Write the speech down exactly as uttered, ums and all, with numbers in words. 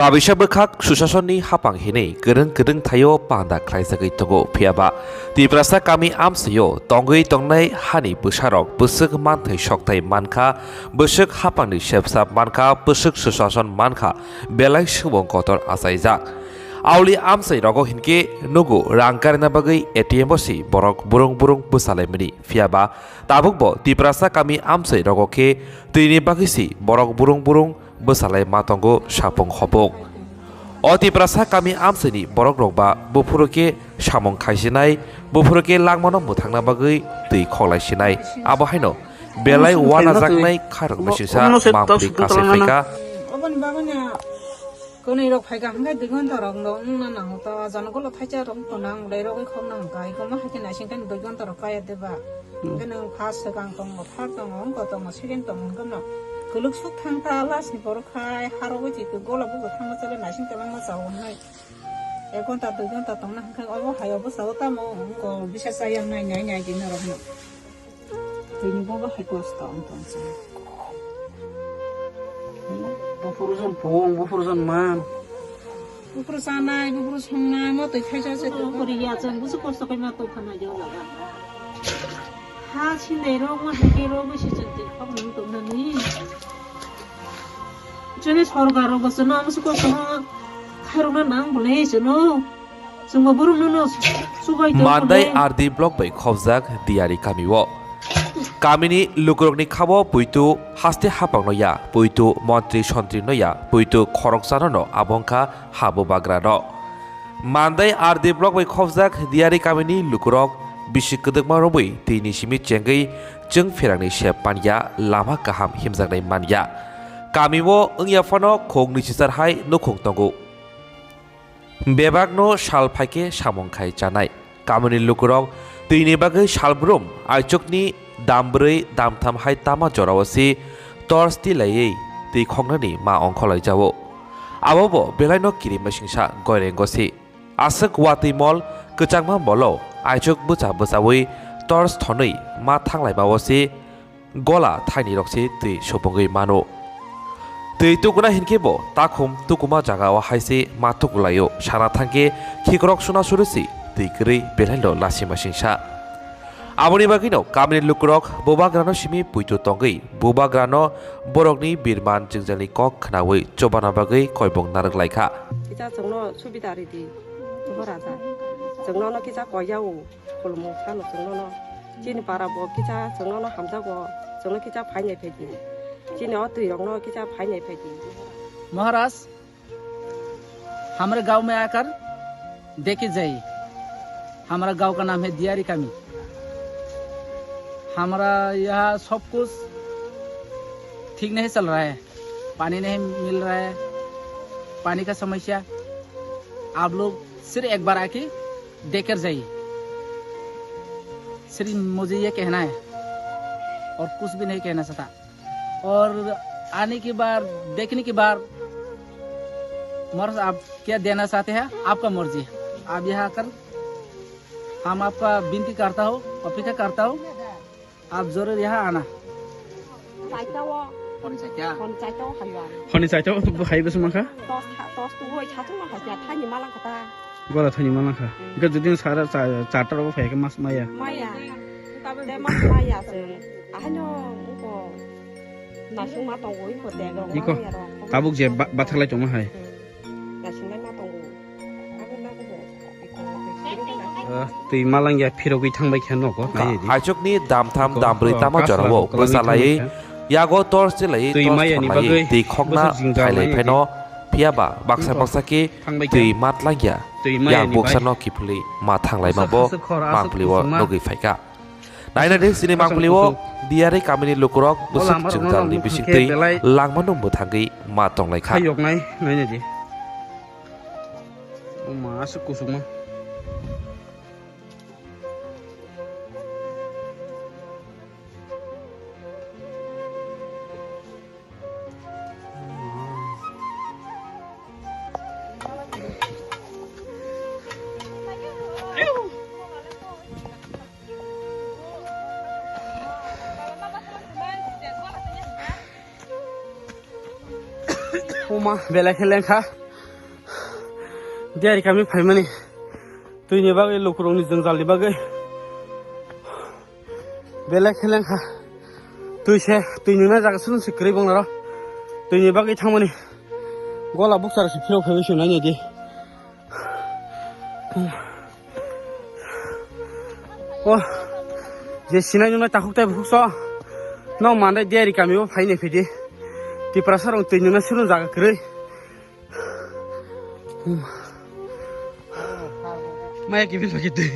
Kabisa bwkhak Susasonni hapang hinwi kwrwng kwrwng thaio panda khlaijagwi tongo, phiyaba Tiprasa kami amchaio tongwi tongnai hani bwsarok bwswk manthai sokthai mankha, bwswk hapangni sepsap mankha, bwswk Susason mankha, belai subung kotor achaijak. Auli amchai rogo hinkhe nugo rang karina bagwi A T M o si borok burung burung bwsalaimani, phiyaba tabukbo Tiprasa kami amchai rogo khe twini bagwi si borok burung burung bwsalai ma tongo sapung hopung. O Tiprasa kami amchaini borok rok ba buphuru khe samung khaisinai, buphuru khe langmano mwthangna bagwi twi khoklai sinai. Abo haino belai wanajaknai khairokno sisa mangpli kasai phaikha. Oboni bagwino kwnwi rok phaikha hwnkhe dui ghonta rok no wngna nango ta, jana golo thaisa rok to nang, belai rogwi khok nang kha, iko ma hai khe naising khe dui ghonta rok kaya de ba. Hwnkhe nwng first swkang tongo, third tongo, wngkha tongo, second tongo, hwnkhe no kwlwk suk thang ta, last ni borok khai harogwi twi gola bubo thangma chala naising kwbangma chao wngnai. Ek ghonta, dui ghonta tongna hwnkhe obo hai obo chao tamo wngkha, bisa chaya wngnai, nai nai di norok no. Twi ni bobo hai kosto wng tong chwng. Buphuru jon pung, buphuru jon man. Buphuru chanai, buphuru songnai, mo twi thaisa se. Buphuru ya chwng busu kosto khe ma tong khana yo laga. Ha sinai rok ma hai khe rok bisi chwng twi khok nang tong nani. Chini sorkar rok bo chwngno amsi kosto khairokna nang bole chwngno. Chwngbo borokno no subai tong Mandai khe. R D block bai khobjak Diyari kamio. Kamini lukurokni khabo puitu haste hapangno ya, puitu montri sontrino ya, puitu khoroksano no abo wngkha ha bubagrano. Mandai R D block bai khobjak Diyari kamini lukurok bisi kwdwkma romwi twini simi chengwi chwng pherangni sep panya, lama kaham himjaknai manya. Kamio wngya phano khoknwi sisar hai nukhung tongo. Bebakno sal phaikhe samung khai chanai. Kamini lukurok twini bagwi salbrum aichukni dam brwi dam tham hai tama jorao si torch tilaiwi twi khoknani ma ongkholaijao. Abobo belaino kirimasingsa goirengo si. Aswk watwi mol kwchangma molo aichuk bwcha bwchawi torch thonwi ma thanglaimao si gola thaini rok se twi supungwi mano. Twi tukuna hinkhe bo takhum tukuma jaga o hai se ma tukulaio, sana thangkhe khikrok suna suri se twi kwrwi belai no lasima singsa. Aboni bagwi no kamini lukurok bubagrano simi puitu tongwi bubagrano borokni birman jwngjalni kok khnawi chobana bagwi koibong narwk laikha. Kisa chwngno subida ridi, Raja. Chwngno no kisa koyao. Khulumung sano chwngno no. Chini para bo kisa chwngno no hamjago, chwngno kisa phainai phaidi. Chini o twi rok no kisa phainai phaidi. महाराज, हमारे गांव में आकर देखे जाइए। हमारा गांव का नाम है दियारी कामी। हमारा यहाँ सब कुछ ठीक नहीं चल रहा है, पानी नहीं मिल रहा है, पानी का समस्या। आप लोग सिर्फ एक बार आके देख कर जाइए। सिर्फ मुझे ये कहना है और कुछ भी नहीं कहना चाहता। और आने के बाद, देखने के बाद, मर्स आप क्या देना चाहते हैं, आपका मर्जी। आप यहाँ आकर हम आपका विनती करता हूँ, अपेक्षा करता हूँ, आप जरूर यहाँ आना। Saitao. Honi saitao. Honi saitao haywa. Honi saitao bo hai bwswk mankha? Tos tha, tos tu hoi tha tong mankha, thani malang kata. Gora thani malang kha. Hwnkhe jodi sara cha-, charta rogo phai khe mas maya. Maya. Te mas maya se. Ahano ko nasung ma tongo iko te go. Iko maya ro. Tabuk je ba-, bathaklai tongma hai. Nasung ma tongo. Abo na ko. Ah, twi malangya phirogwi thangbai khe nogo, naidi. Haichukni dam tham, dam brwi tama jorao bwsalaiwi, yago torch chelaiwi, twi torch mayani thorlaiwi, bagwi twi khokna bwswk jingjal khailai lainai pheno, phiyaba baksa baksa khe thangbai khe twi matlangya, twi mayani yak buksano kiphilwi ma thanglaima bo mangpilio nugwi phaikha. Nainani sini mangpili o Diyari kamini lukurok bwswk jwngjalni bisingtwi langmano mwthangwi ma tonglaikha. Hayoknai nainadi. O ma aswk kusukma. Uma belai khe lengkha. Diari kami phaimani twini bagwi, lukurokni jwngjalni bagwi belai khe lengkha. Twi se, twi nungna jaga sunu se kwrwi bong naro. Twini bagwi thangmani gola bukchar se phirok phaiwi se nainai di. O je sinai nungnai takhuk tei bukhuk so. Nok mandai Diari kami o phainai phidi. Tiprasa rok twi nungna sunu jaga kwrwi. Maya kibil bagi twi.